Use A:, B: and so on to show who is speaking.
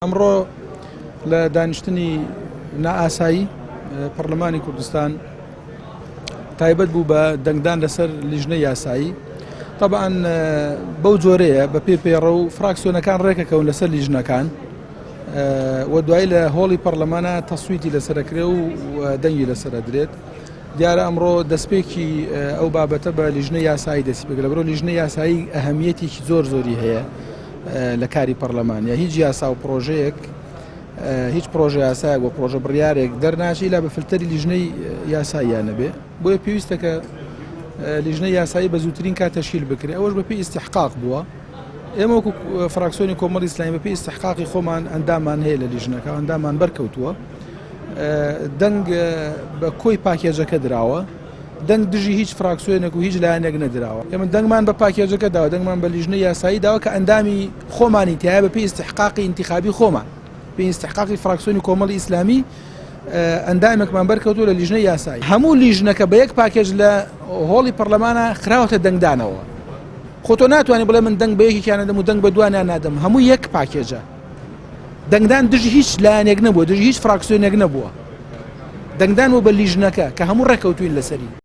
A: ئەمڕۆ لە دانیشتنی نائاسایی پەرلەمانی کوردستان تایبەت بوو بە دەنگدان لەسەر لیژنەی یاسایی طبعا بەو جۆرەیە بە پێ پێڕە و فراکسیۆنەکان ڕێکەکەون لەسەر لیژنەکان و دوایی لە هۆڵی پەرلەمانە تەسویتی لەسەرەکرێ و دەنگی لەسەر درێت دیارە ئەمڕۆ دەستپێکی ئەو بابەتە بە لیژنە یاسایی دەستی پێکرد لەبەرئەوە لیژنە یاسایی ئەهمیەتێکی زۆر زۆری هەیە لە کاری پەرلەمان یا هیچ یاسا و پرۆژەیەک هیچ پرۆژە یاسایەک و پرۆژە بڕیارێک دەرناچی لا بە فلتەری لیژنەی یاساییان نەبێ بۆیە پێویستە کە لیژنەی یاسایی بە زووترین کات تەشکیل بکرێت ئەوەش بەپێی ئیستحقاق بووە ئێمە وەکو فراکسیۆنی کۆمەڵی ئیسلامی بەپێی ئیستحقاقی خۆمان ئەندامان هەیە لە لیژنەکە ئەندامان بەرکەوتووە دەنگ بە کۆی پاکێجەکە دراوە دەنگ دژی هیچ فراکسیۆنێک و هیچ لایەنێک نەدراوە ئێمە دەنگمان بە پاکێجەکە داوە دەنگمان بە لیژنەی یاسایی داوە کە ئەندامی خۆمانی تایە بە پێی ئیستحقاقی ئینتیخابی خۆمان پێی ئیستحقاقی فراکسیۆنی کۆمەڵی ئیسلامی ئەندامێکمان بەرکەوتووە لە لیژنەی یاسایی هەموو لیژنەکە بە یەک پاکێج لە هۆڵی پەرلەمانە خراوەتە دەنگدانەوە خۆ تۆ ناتوانانی بڵێ من دەنگ بە یەکێکیان نەدەم و دەنگ بە دوانیان نادەم هەموو یەک پاکێجە دەنگدان دژی هیچ لایەنێک نەبووە دژی هیچ فراکسیۆنێک نەبووە دەنگدان بۆ بە لیژنەکە کە هەموو ڕێکەوتوین لەسەری.